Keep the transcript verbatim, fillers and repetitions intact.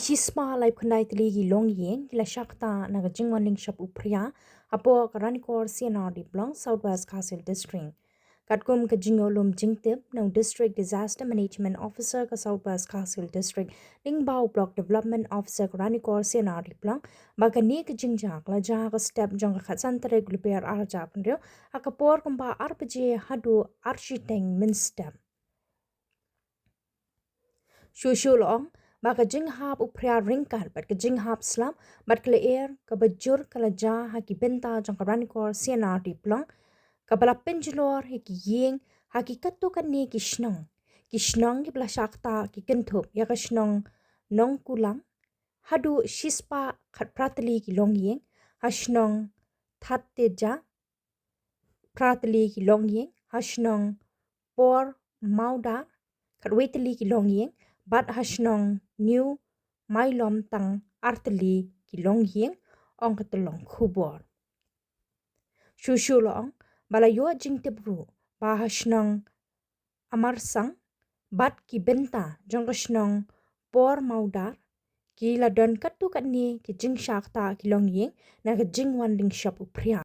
Shispah laiphew khyndai tylli ki longïing ki la shah ktah na ka jingwan lyngshop u phria hapoh ka Ranikor C and R D Block, South West Khasi Hills District. Katkum ka jingïalum jingtip na u District Disaster Management Officer ka South West Khasi Hills District lyngba u Block Development Officer ka Ranikor C and R D Block, ba kane ka jingjia ka la jia ha ka step jong ka khatsan tarik Lber arhajar arphew hynriew, ha ka por kumba ar baje haduh ar shiteng mynstep. Shuh shuh la ong ba ka jinghap u phria ryngkat bad ka jinghap slap bad ka lyer kaba jur ka la jia ha ki bynta jong ka Ranikor C and R D Block, kaba la pynjulor ha ki ïing, ha ki katto katne ki shnong. Ki shnong kiba la shah ktah ki kynthup ïa ka shnong Nongkulang, haduh shispah khatphra tylli ki longïing, ha shnong Thatteja phra tylli ki longïing, ha shnong Por Maudar khatwei tylli ki longïing, bad ha shnong New Mailom tang ar tylli ki longïing, ong ka tyllong khubor. Shuh shuh la ong ba la ïoh jingtip ruh ba ha shnong Amarsang bad ki bynta jong ka shnong Por Maudar ki la don katto katne ki jingshah ktah ki longïing na ka jingwan lyngshop u phria.